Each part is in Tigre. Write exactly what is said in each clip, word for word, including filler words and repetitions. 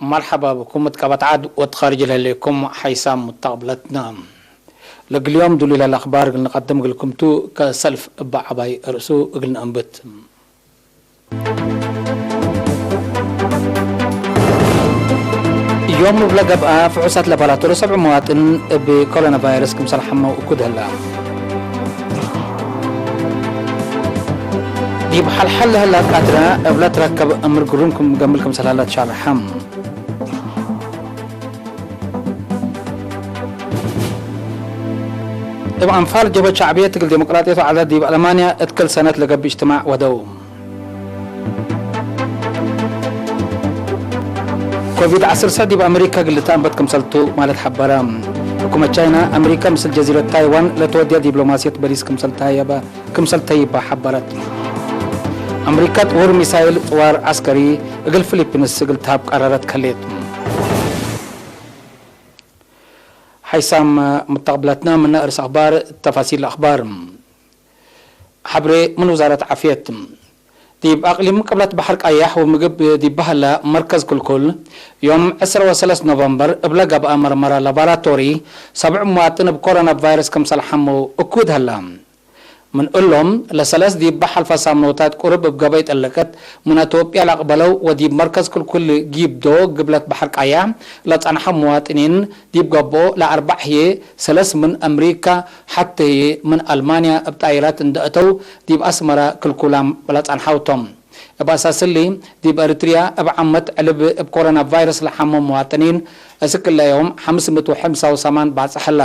መርሐባ ብኩም እት ቀበት ዐድ ወእት ካርጅ ለህሌኩም ሓይሳም ሙተቅብለትና። ለእግል ዮም ዱሉይ ለህለ አክባር እግል ንቀድም እግልኩም ቱ፣ ከሰልፍ እበ ዐባይ ርእሱ እግል ነአንብት። ዮም እብ ለገብአ ፍሑሳት ለባላቶረ ሰብዕ መዋጥን እብ ኮሮና ቫይረስ ክምሰል ሐመው እኩድ ህላ። ዲብ ሐልሐል ለህላ ቃትራ እብ ለትረከብ እምር ግሩም ክም ገምል ክምሰል ሀላ ትሻርሐ። እብ አንፋል ጀብሀት ሸዕብየት እግል ዲሞቅራጥየት ወዐዳለት ዲብ አለማንያ እት ክል ሰነት ለገብእ እጅትማዕ ወደው። ኮቪድ ዐስር ሰዕ ዲብ አመሪካ እግል ልትአንበት ክምሰልቱ ማለት ሐበረ። ሕኩመት ቻይና፣ አመሪካ ምስል ጀዚረት ታይዋን ለትወድያ ዲብሎማስየት በሊስ ክምሰል ተሀየበ፣ ክምሰል ተይባ ሐበረት። አመሪካ ጥሁር ሚሳይል ጥዋር ዐስከሪ እግል ፊሊፒንስ እግል ተሀብ ቀረረት ከሌት። ሓይሳም ሙተቅብለትና ምነ እርስ አክባር ተፋሲል አክባር። ሐብሬ ምን ውዛረት ዓፍየት። ዲብ አቅሊም ቅብለት በሐር ቀያሕ ወምግብ ዲብ በሀለ መርከዝ ክልኩል፣ ዮም ዕስራ ወሰለስ ኖቨምበር እብለ ገብአ መርመራ ላቦራቶሪ፣ ሰብዕ ሙዋጥን እብ ኮሮና ቫይረስ ክምሰል ሐመው እኩድ ሀላ። ምን እሎም፣ ለሰለስ ዲብ በሐልፈ ሳምኖታት ቁርብ እብ ገበይ ጠለቀት ምን አቶብያ ለአቅበለው ወዲብ መርከዝ ክልኩል ጊብዶ ግብለት በሐር ቀያሕ ለጸንሐ ሙዋጥኒን ዲብ ገብኦ፣ ለአርበዕ ህዬ ሰለስ ምን አምሪካ፣ ሐቴ ህዬ ምን አልማንያ እብ ጣይራት እንደ አተው ዲብ አስመራ ክልኩላም ለጸንሐው ቶም። እብ አሳስ እሊ፣ ዲብ ኤሪትርያ እብ ዓመት ዕልብ እብ ኮሮና ቫይረስ ለሐመው ሙዋጥኒን፣ እስክ እለ ዮም ሐምስ ምእት ወሐምሳ ወሰማን ባጽሕ ህላ።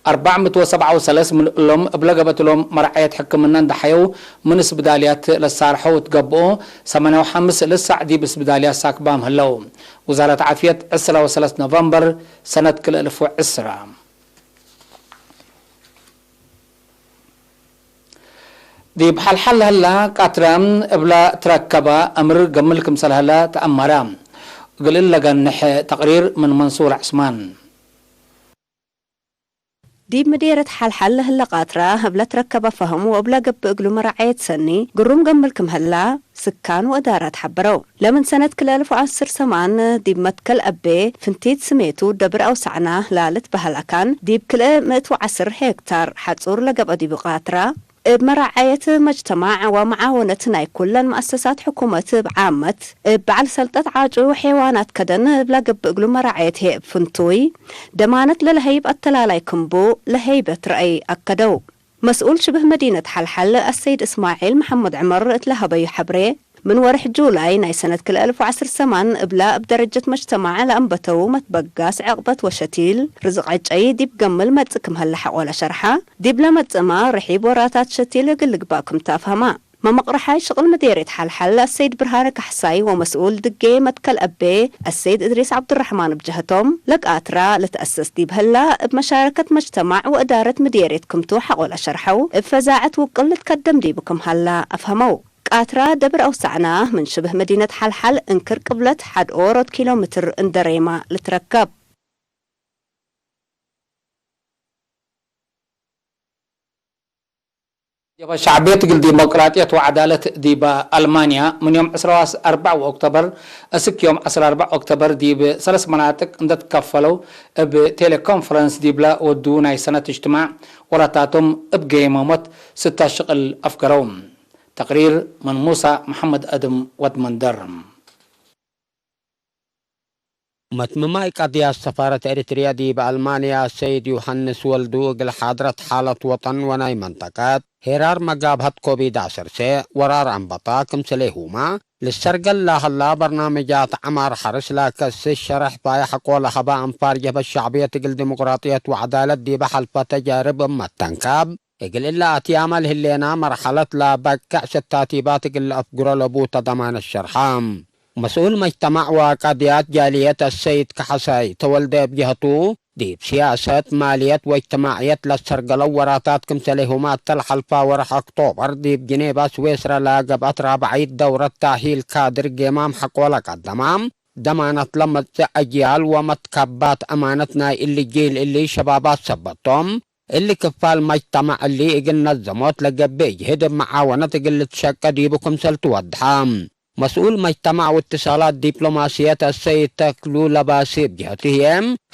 አርበዕ ምእት ወሰብዓ ወሰለስ ምን እሎም እብለ ገብአት እሎም መርዓየት ሕክምና እንደ ሐየው ምን እስብዳልያት ለሳርሐው እት ገብኦ፣ ሰማንያ ወሐምስ ልሳዕ ዲብ እስብዳልያት ሳክባም ህለው። ውዛረት ዓፍየት ዕስራ ወሰለስ ኖቨምበር ሰነት ክልኤ እልፍ ወዕስራ። ዲብ ሐልሐል ለህላ ቃትራ እብለ ትረከበ አምር ገምል ክምሰል ሀለ ተአመረ። እግል እለ ገንሕ ተቅሪር ምን መንሱር ዐስማን። ዲብ ምዴርየት ሐልሐል ለህለ ቃትራ እብለ ትረከበ ፈህም ወእብለ ገብእ እግሉ መራዐየት ሰኒ ግሩም ገምል ክም ሀላ፣ ስካን ወእዳራት ሐበረው። ለምን ሰነት ክልኤ እልፍ ወዐስር ሰማን ዲብ መትከል አቤ ፍንቲት ስሜቱ ደብር አውሳዕና ላልትበሀል አካን ዲብ ክልኤ ምእት ወዐስር ሄክታር ሐጹር ለገብአ ዲቡ ቃትራ፣ እብ መራዐየት መጅተማዕ ወመዓወነት ናይ ኩለን መአሰሳት ሕኩመት እብ ዓመት፣ እብ በዐል ሰልጠት ዓጩ ወሔዋናት ከደን እብ ለገብእ እግሉ መራዐየት ህዬ እብ ፍንቱይ ደማነት ለለሀይብ አተላላይ ክምቡ ለሀይበት ረአይ አከደው። መስኡል ሽብህ መዲነት ሐልሐል አሰይድ እስማዒል መሐመድ ዕመር እት ለሀበዩ ሐብሬ፣ ምን ወርሕ ጁላይ ናይ ሰነት ክልኤ እልፍ ወዐስር ሰማን እብላ እብ ደረጀት መጅተማዕ ለአንበተው መትበጋስ፣ ዕቅበት ወሸቲል ርዝቅ ዕጨይ ዲብ ገምል መጽእ ክም ሀለ ሐቆለ ሸርሐ። ዲብለ መጽእመ ርሒብ ወራታት ሸቲል እግል ልግባእ ክም ተአፍሀመ። መመቅረሓይ ሽቅል ምዴርየት ሐልሐል አሰይድ ብርሃነ ካሕሳይ ወመስኡል ድጌ መትከል አቤ አሰይድ እድሪስ ዐብዱረሕማን እብ ጀሀቶም፣ ለቃትራ ልትአሰስ ዲብ ህላ እብ መሻረከት መጅተማዕ ወእዳረት ምዴርየት ክምቱ ሐቆለ ሸርሐው፣ እብ ፈዛዐት ውቅል ልትከደም ዲቡ ክም ሀላ አፍሀመው። ቃትራ ደብር አውሳዕና ምን ሽብህ መዲነት ሐልሐል እንክር ቅብለት ሐድ ኦሮት ኪሎ ምትር እንደ ሬማ ልትረከብ። ጀብሀት ሸዕብየት እግል ዲሞቅራጥየት ወዐዳለት ዲበ አልማንያ ምን ዮም ዕስራ ወአርበዕ ኦክቶበር እስክ ዮም ዐስር ወአርበዕ ኦክቶበር ዲብ ሰለስ መናጥቅ እንደ ትከፈለው እብ ቴሌኮንፈረንስ ዲብለ ወዱ ናይ ሰነት እጅትማዕ ወራታቶም እብ ገይመሞት ስተ ሽቅል አፍገረው። ተቅሪር ምን ሙሳ መሐመድ አድም ወድ መንደር። መትምማይ ቀድያት ሰፋረት ኤሪትርያ ዲብ አልማንያ ሰይድ ዮሐንስ ወልዱ፣ እግል ሓድረት ሓለት ወጠን ወናይ መንጠቀት ሄራር መጋብሀት ኮቪድ ዐሰርተ ወራር አንበጣ ክምስሌሁመ ልሰርገል ለሀላ በርናምጃት ዐማር ሐርስ ለከስስ ሸረሕ ባይ ሐቆ ለሀበ አንፋር ጀብሀት ሸዕብየት እግል ዲሞቅራጥየት ወዐዳለት ዲበ ሐልፈ ተጃርብ እብ መተንከብ፣ እግል እለ አትያመ ለህሌና መርሐለት ለበቅዕ ስታቲባት እግል ለአፍግሮ ለቡ ተደማነት ሸርሐ። መስኡል መጅተማዕ ወቀድያት ጃልየት አሰይድ ከሐሳይ ተወልደ እብ ጀህቱ፣ ዲብ ስያሰት፣ ማልየት ወእጅትማዕየት ለሰርገለው ወራታት ክምሰሌሁመ እተ ለሐልፈ ወርሕ ኦክቶበር ዲብ ጅኔቫ ስዌስረ ለገብአት ራብዓይት ደውረት ተእሂል ካድር ጌማም ሐቆ ለቀደመ፣ ደማነት ለመጽእ አጅያል ወመትከባት አማነት ናይ እሊ ጂል እሊ ሸባባት ሰበት ቶም፣ እሊ ክፋል መጅተመዕ እሊ እግል ነዘሞት ለገብእ ጅህድ እብ መዓወነት እግል ልትሸቄ ዲቡ ክምሰል ትወድሐ። መስኡል መጅተማዕ ወእትሳላት ዲፕሎማስየት አሰይድ ተክሉ ለባሲ እብ ጀህቱ ህዬ፣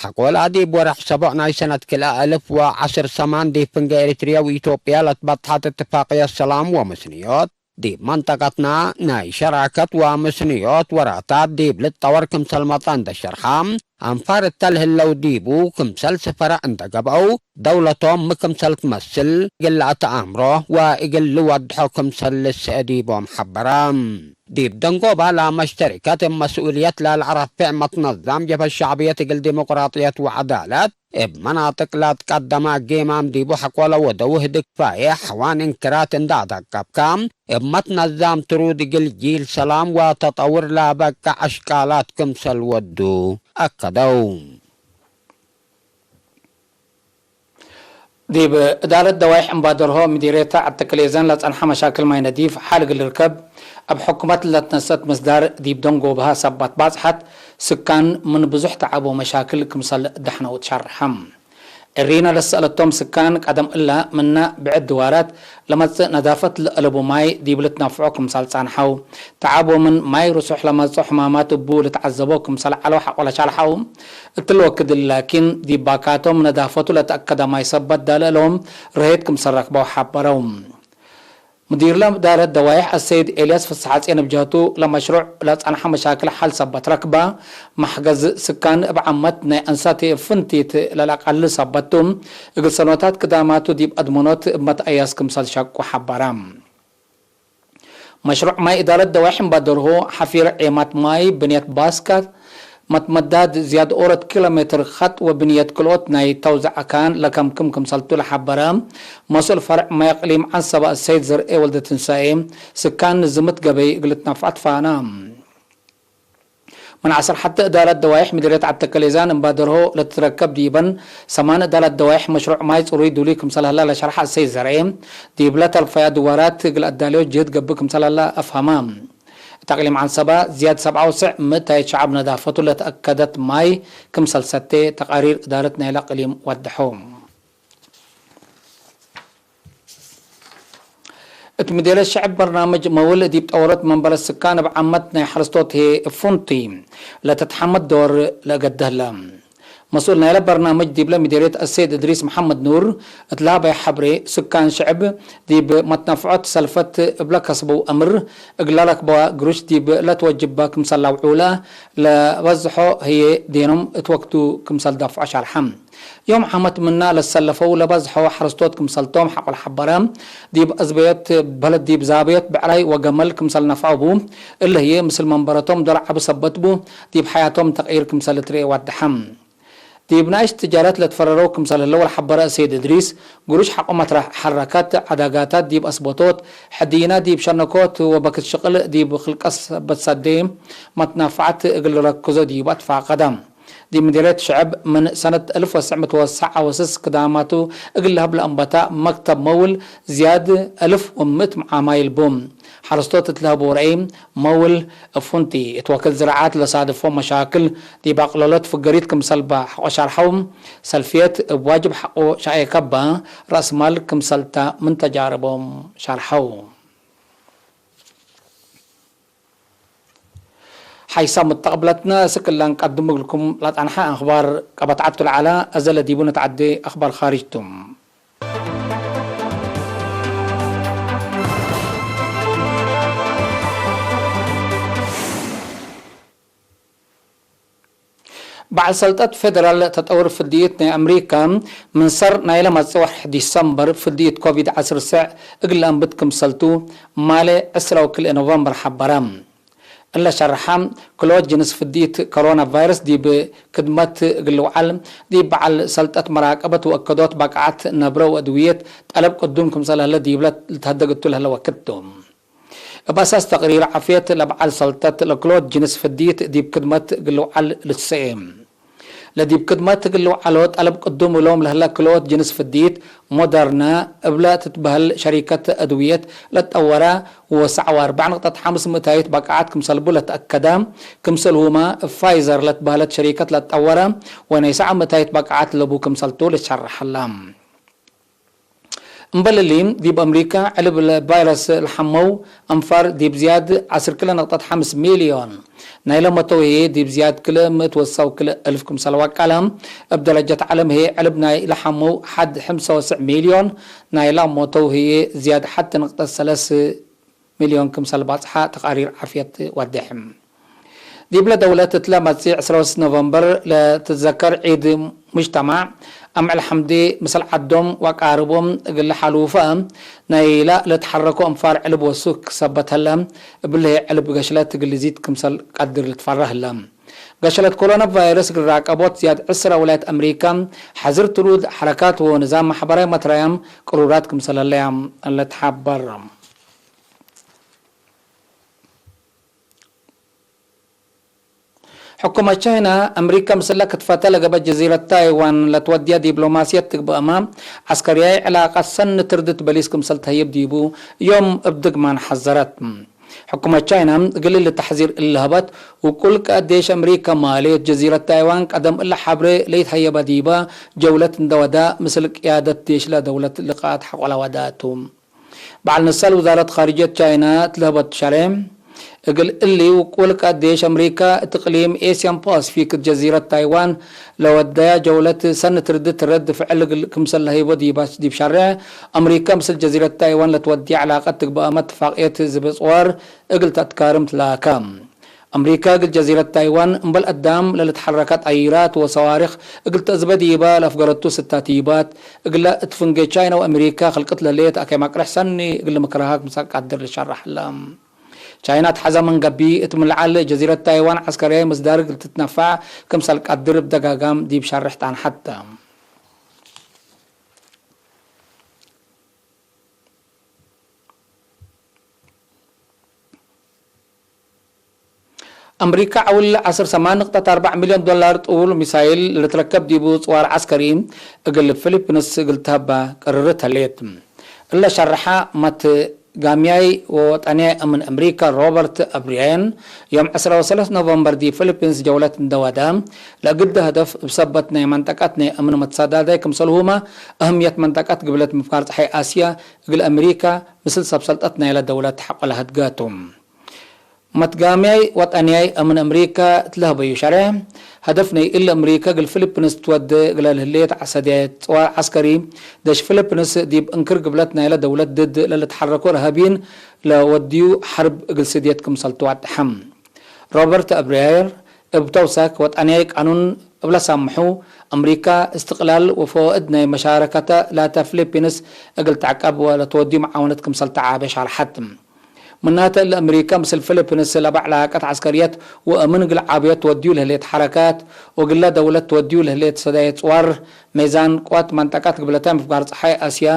ሐቆላ ዲብ ወርሕ ሰቦዕ ናይ ሰነት ክልኤ አልፍ ወዐስር ሰማን ዲብ ፍንጌ ኤሪትርየ ወኢትዮጵየ ለትበጽሐት እትፋቅየት ሰላም ወምስንዮት፣ ዲብ መንጠቀትና ናይ ሸራከት ወምስንዮት ወራታት ዲብ ልትጠወር ክምሰል መጽአ እንዴ ሸርሐ፣ አንፋር እተ ለህለው ዲቡ ክምሰል ስፈረ እንዴ ገብአው፣ ደውለቶም ሚ ክምሰል ትመስል እግል ለአተአምሮ ወእግል ልወድሖ ክምሰል ልስአ ዲቦም ሐበረ። ዲብ ደንጎባ ለመሽተሪከት እብ መስኡልየት ለለአረፌዕ መትነዛም ጀብሀት ሸዕብየት እግል ዲሞቅራጥየት ወዐዳለት፣ እብ መናጥቅ ለትቀደመ ጌማም ዲቡ ሐቆለ ወደውህ ድግፋየ ሐዋን እንክራት እንዴ አደቀብከ፣ እብ መትነዛም ትሩድ እግል ጂል ሰላም ወተጠውር ለበቅዕ አሽቃላት ክምሰል ወዱ አከደው። ዲብ እዳረት ደዋይሕ እምባደርሆ ምዲርየተ ዐድ ተክሌዛን ለጸንሐ መሻክል ማይ ነዲፍ ሐል እግል ልርከብ፣ እብ ሕኩመት ለትነሰት ምስዳር ዲብ ደንጎብሀ ሰበት ባጽሐት፣ ስካን ምን ብዙሕ ተዐብ ወመሻክል ክምሰል ደሐነው ትሸርሐ። እሪነ ለሰአለቶም ስካን፣ ቀደም እለ ምነ ብዕድ ድዋራት ለመጽእ ነዳፈት ለአለቡ ማይ ዲብ ልትነፍዖ ክምሰል ጸንሐው፣ ተዐብ ወምን ማይ ርሱሕ ለመጽኦ ሕማማት እቡ ልትዐዘቦ ክምሰል ዐለው ሐቆለ ሸርሐው። እትሊ ወክድ ላኪን፣ ዲብ ባካቶም ነዳፈቱ ለተአከደ ማይ ሰበት ዳለ እሎም ረሄት ክምሰል ረክበው ሐበረው። ሙዲርለ እዳረት ደዋይሕ አሰይድ ኤልያስ ፍስሐጼን እብ ጀህቱ፣ ለመሽሩዕ ለጸንሐ መሻክል ሐል ሰበት ረክበ፣ መሕገዝ ስካን እብ ዓመት ናይ አንሳቲ ፍንቲት ለለአቀል ሰበት ቱ፣ እግል ሰኖታት ክዳማቱ ዲብ አድመኖት እብ መትአያስ ክምሰል ሸቁ ሐበረ። መሽሩዕ ማይ እዳረት ደዋይሕ እምባደርሆ፣ ሐፊር ዔማት ማይ፣ ብንየት ባስካት፣ መትመዳድ ዝያድ ኦረት ኪሎ ሜትር ኸጥ ወብንየት ክልኦት ናይ ተውዘዕ አካን ለከምክም ክምሰልቱ ለሐበረ መስኡል ፈርዕ ማይ እቅሊም ዐንሰበ አሰይድ ዘርኤ ወልደትንሳኤ፣ ስካን ንዝምት ገበይ እግል ልትነፍዐ ትፋነ። ምን ዐሰር ሐቴ እዳረት ደዋይሕ ምዲርየት ዐድ ተከሌዛን እምባደርሆ ለትትረከብ ዲበን ሰማን እዳረት ደዋይሕ መሽሩዕ ማይ ጽሩይ ዱሉይ ክምሰል ህለ ለሸርሐ አሰይድ ዘርኤ፣ ዲብለ ተልፈያ ድዋራት እግል አዳልዮት ጅህድ ገብእ ክምሰል ህለ አፍሀመ። እት አቅሊም ዐንሰበ፣ ዝያድ ሰብዓ ወትስዕ ምእት ሸዐብ ነዳፈቱ ለተአከደት ማይ ክምሰል ሰቴ፣ ተቃሪር እዳረት ናይለ አቅሊም ወደሐው። እት ምዴርየት ሸዕብ በርናምጅ መውል ዲብ ጠወረት መንበረ ስካን እብ ዓመት ናይ ሐረስቶት ህዬ እብ ፍንቱይ ለትትሐመድ ዶር ለእገድህ ለ። መስኡል ናይለ በርናምጅ ዲብለ ምዴርየት አሰይድ እድሪስ መሐመድ ኑር እት ለሀበየ ሐብሬ፣ ስካን ሸዕብ ዲብ መትነፍዖት ሰልፈት እብለ ከስበው አምር፣ እግለ ረክበዋ ግሩሽ ዲብ ለትወጅበ ክምሰል ለአውዑለ፣ ለበዝሖ ህዬ ዴኖም እት ወክቱ ክምሰል ደፍዖ ሸርሐ። ዮም ዓመት ምነ ለሰለፈው ለበዝሖ ሐረስቶት ክምሰልቶም ሐቆል ሐበረ። ዲብ አዝበዮት በለድ ዲብ ዛብዮት ብዕራይ ወገመል ክምሰል ነፍዐው ቡ። እለ ህዬ ምስል መንበረቶም ዶል ዐቢ ሰበት ቡ። ዲብ ሐያቶም ተቅይር ክምሰል ልትርኤ ወደሐ። ዲብ ንኣሽት ትጃረት ለትፈረረው ክምሰል ህለው ለሐበረ ሰይድ እድሪስ፣ ግሩሽ ሐቆ መትረሕ ሐረከት፣ ዐዳጋታት ዲብ አስበቶት፣ ሕድይነ ዲብ ሸነኮት ወበክት ሽቅል ዲብ ክልቀት ሰበት ሰዴ መትናፈዐት እግል ልረክዞ ዲቡ አትፋቀደ። ዲብ ምዴርየት ሸዕብ ምን ሰነት አልፍ ወትሰዕ ምእት ወሰብዓ ወስስ ክዳማቱ እግል ለሀብ ለአንበተ መክተብ መውል ዝያድ አልፍ ወምእት ዓማይል ቡ። ሐረስቶት እት ለሀበው ረአይ፣ መውል እብ ፍንቱይ እት ወክድ ዝራዓት ለሳድፎ መሻክል ዲብ አቅለሎት ፍገሪት ክምሰል በ ሐቆ ሸርሐው፣ ሰልፍየት እብ ዋጅብ ሐቆ ሸአየ ከበ፣ ረአስ ማል ክምሰል ተ ምን ተጃርቦም ሸርሐው። ሓይሳም እት ተቅብለትነ፣ እስክ እለ እንቀድም እግልኩም ለጸንሐ አኽባር ቀበት ዐቱ ለዐለ፣ አዘ ለዲቡ ንትዐዴ አኽባር ካርጅ ቱ። በዐል ሰልጠት ፌደራል ተጠውር ፍድይት ናይ አምሪካ፣ ምን ሰር ናይለ መጽእ ወርሕ ዲሰምበር ፍድይት ኮቪድ ዐስር ስዕ እግል ለአንብት ክምሰልቱ፣ ማሌ ዕስራ ወክልኤ ኖቨምበር ሐበረ። እለ ሸርሐ፣ ክልኦት ጅንስ ፍድይት ኮሮና ቫይረስ ዲብ ክድመት እግል ልውዓል፣ ዲብ በዐል ሰልጠት መራቀበት ወእከዶት ባቅዓት ነብረ ወአድውየት ጠለብ ቅዱም ክምሰል ህለ ዲብለ ልትሀደግ እቱ ለህለ ወክድ ቱ። እብ አሳስ ተቅሪር ዓፍየት ለበዐል ሰልጠት ለክልኦት ጅንስ ፍድይት ዲብ ክድመት እግል ልውዓል ልትሰኤ። ለዲብ ክድመት እግል ልውዓሎ ጠለብ ቅዱም እሎም ለህለ ክልኦት ጅንስ ፍድይት፣ ሞደርና እብለ ትትበህል ሸሪከት አድውየት ለትጠወረ ወሰዕ ወአርበዕ ንቅጠት ሐምስ ምእታይት ባቅዓት ክምሰልቡ ለትአከደ፣ ክምሰልሁመ ፋይዘር ለትበህለት ሸሪከት ለትጠወረ ወናይ ሰዕ ምእታይት ባቅዓት ለቡ ክምሰልቱ ልትሸረሐለ። እምበል እሊ፣ ዲብ አምሪከ ዕልብ ለቫይረስ ለሐመው አንፋር ዲብ ዝያድ ዐስር ክልኤ ነቅጠት ሐምስ ሚልዮን፣ ናይለ ሞተው ህዬ ዲብ ዝያድ ክልኤ ምእት ወሰው ክልኤ እልፍ ክምሰል ወቃለ። እብ ደረጀት ዐለም ህዬ ዕልብ ናይ ለሐመው ሐድ ሐምሳ ወትስዕ ሚልዮን፣ ናይለ ሞተው ህዬ ዝያድ ሐቲ ነቅጠት ሰለስ ሚልዮን ክምሰል ባጽሐ ተቃሪር ዓፍየት ወዴሕ። ዲብለ ደውለት እትለ መጽእ ዕስራ ወሰለስት ኖቨምበር ለትትዘከር ዒድ ሙጅተማዕ፣ አምዕል ሐምዴ ምስል ዐዶም ወአቃርቦም እግል ለሓሉፈ፣ ናይላ ለትሐረኮ አንፋር ዕልብ ወሱክ ሰበት ህለ፣ እብለ ህዬ ዕልብ ገሽለት እግል ልዚድ ክምሰል ቀድር ልትፈረህ ህለ። ገሸለት ኮሮና ቫይረስ እግል ራቀቦት ዝያድ ዕስራ ውላየት አምሪካ፣ ሐዝር ትሩድ ሐረካት ወንዛም ማሕበራዊ መትረያም ቅሩራት ክምሰል ህለያም ለትሐበር። ሕኩመት ቻይና፣ አምሪከ ምስለ ክትፈተ ለገበት ጀዚረት ታይዋን ለትወድየ ዲብሎማስየት ትግበእመ፣ ዐስከርያይ ዕላቀት ሰኒ ትርድት በሊስ ክምሰል ተህይብ ዲቡ ዮም እብ ድግማን ሐዘረት። ሕኩመት ቻይና፣ እግል እሊ ተሕዚር እሊ ለሀበት፣ ውቁል ቀአት ዴሽ አምሪከ ማሌ፣ ጀዚረት ታይዋን ቀደም እለ ሐብሬ ለኢትሀየበ ዲበ ጀውለት እንደ ወዳ፣ ምስል ቅያደት ዴሽለ ደውለት ልቃአት ሐቆ ለወዳቱ። በዐል ንሳል ውዛረት ካርጅየት ቻይና እት ለህበቱ ሸሬሕ፣ እግል እሊ ውቁል ቀአት ዴሽ አምሪካ እት እቅሊም ኤስያን ፓስፊክ እት ጀዚረት ታይዋን ለወደያ ጀውለት ሰኒ ትርድት ረድ ፍዕል እግል ክምሰል ለህይቦ ዲብ ሸሬሕ፣ አምሪካ ምስል ጀዚረት ታይዋን ለትወድየ ዕላቀት ትግበአመ እትፋቅየት ዝብጽወር እግል ተአትካርም ትላከ። አምሪካ እግል ጀዚረት ታይዋን እምበል አዳም ለልትሐረከ ጠይራት ወሰዋሪክ እግል ተአዝበ ዲበ ለአፍገረቱ ስታቲባት፣ እግለ እት ፍንጌ ቻይና ወአምሪካ ክልቅት ለህሌት አከይ መቅርሕ ሰኒ እግል ምክርሃ ክምሰል ቀድር ልሸረሕ ህለ። ቻይና እት ሐዘ ምን ገብእ፣ እት ምን ለዐል ጀዚረት ታይዋን ዐስከርያይ ምስዳር እግል ትትነፈዕ ክምሰል ቀድር እብ ደጋጋም ዲብ ሸርሕ ጣንሐት። አምሪካ ዐውል ዐስር ሰማን ንቅጠት አርበዕ ሚልዮን ዶላር ጥውል ሚሳይል ልትረከብ ዲቡ ጽዋር ዐስከሪ እግል ፊሊፒንስ እግል ተሀበ ቅርርት ህሌት። እለ ሸርሐ መትጋምያይ ወወጠንያይ አምን አምሪካ ሮበርት ኦብሪየን ዮም ዐስራ ወሰለስ ኖቨምበር ዲብ ፊሊፒንስ ጀውለት እንደ ወደ፣ ለእግል ሀደፍ እብ ሰበት ናይ መንጠቀት ናይ አምን መትሰዳዳይ ክምሰልሁመ፣ አህምየት መንጠቀት ግብለት ምፍጋር ጸሓይ አስያ እግል አምሪካ ምስል ሰብ ሰልጠት ናይለ ደውለት ሐቆ ለሀድገ ቱ። መትጋምያይ ወጠንያይ አምን አምሪካ እት ለህበዩ ሸሬሕ፣ ሀደፍ ናይ እሊ አምሪካ እግል ፊሊፒንስ ትወዴ እግለ ለህሌት ዐሰድያየት ጽዋር ዐስከሪ፣ ደሽ ፊሊፒንስ ዲብ እንክር ግብለት ናይለ ደውለት ድድ ለልትሐረኮ ረሃቢን ለወድዩ ሐርብ እግል ስድየት ክምሰል ትዋድሐ። ሮበርት አብሪየር እብ ተውሳክ ወጠንያይ ቃኑን እብ ለሳምሑ፣ አምሪካ እስትቅላል ወፈዋእድ ናይ መሻረከተ ላተ ፊሊፒንስ እግል ተዕቀብ ወለትወድዩ መዓወነት ክምሰል ተዓቤ ሻርሐት። ምናተ እሊ አምሪካ ምስል ፊሊፒንስ ለበ ዕላቀት ዐስከርየት ወአምን እግል ዓብዮት ትወድዩ ለህሌት ሐረካት፣ ወእግለ ደውለት ትወድዩ ለህሌት ሰዳየት ጽዋር፣ ሜዛን ቅወት መንጠቀት ግብለተ ምፍጋር ጸሓይ አስያ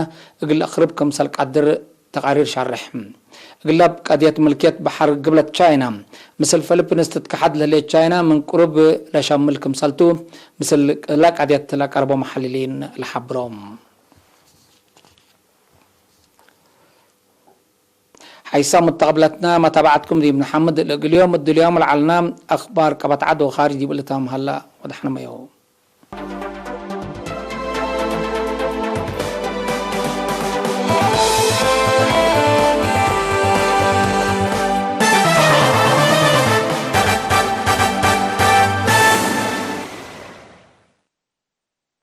እግል አክርብ ክምሰል ቀድር ተቃሪር ሻርሕ። እግለ እብ ቀድየት ምልክየት በሐር ግብለት ቻይና ምስል ፊሊፒንስ ትትከሐድ ለህሌት ቻይና ምን ቅሩብ ለሸምል ክምሰልቱ፣ ምስል እለ ቀድየት ለቀርቦ መሐልሊን ለሐብሮ። ሐይሰ ሙተቅብለትነ መታብዐትኩም ዲብ ነሐምድ፣ ለእግል ዮም እድልዮም ለዐልነ አክባር ቀበት ዐድ ወካርጅ ዲብ እሊ ተምም ሀለ። ወደሐንመ ዮም።